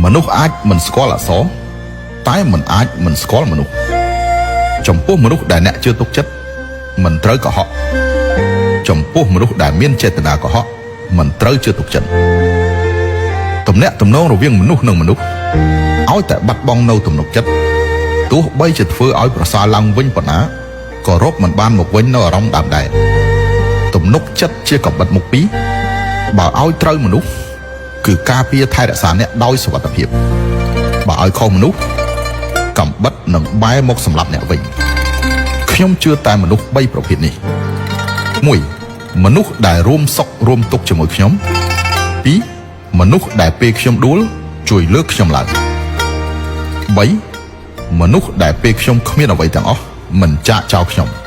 មនុស្សអាចមិនស្គាល់អក្សរតែមិនអាចមិនស្គាល់មនុស្សចំពោះមនុស្សដែលអ្នកជឿទុកចិត្តមិនត្រូវកុហកចំពោះមនុស្សដែលមានចេតនាកុហកមិនត្រូវជឿទុកចិត្តទំនាក់ទំនងរវាងមនុស្សនិងមនុស្សឲ្យតែបាត់បង់នៅទំនុកចិត្តទោះបីជាធ្វើឲ្យប្រសើរឡើងវិញប៉ុណ្ណាក៏រកមិនបានមកវិញនៅអារម្មណ៍ដើមដែរទំនុកចិត្តជាកំបិតមុខពីរបើឲ្យត្រូវមនុស្សគឺការពារថែរក្សាអ្នកដោយសុវត្ថិភាពបើឲ្យខុសមនុស្សកំបិតនឹងបែរមកសម្លាប់អ្នកវិញខ្ញុំជឿតែមនុស្ស3ប្រភេទនេះ1មនុស្សដែលរួមសុខរួមទុក្ខជាមួយខ្ញុំ2មនុស្សដែលពេលខ្ញុំដួលជួយលើកខ្ញុំឡើង3មនុស្សដែលពេលខ្ញុំគ្មានអ្វីទាំងអស់មិនចាកចោលខ្ញុំ។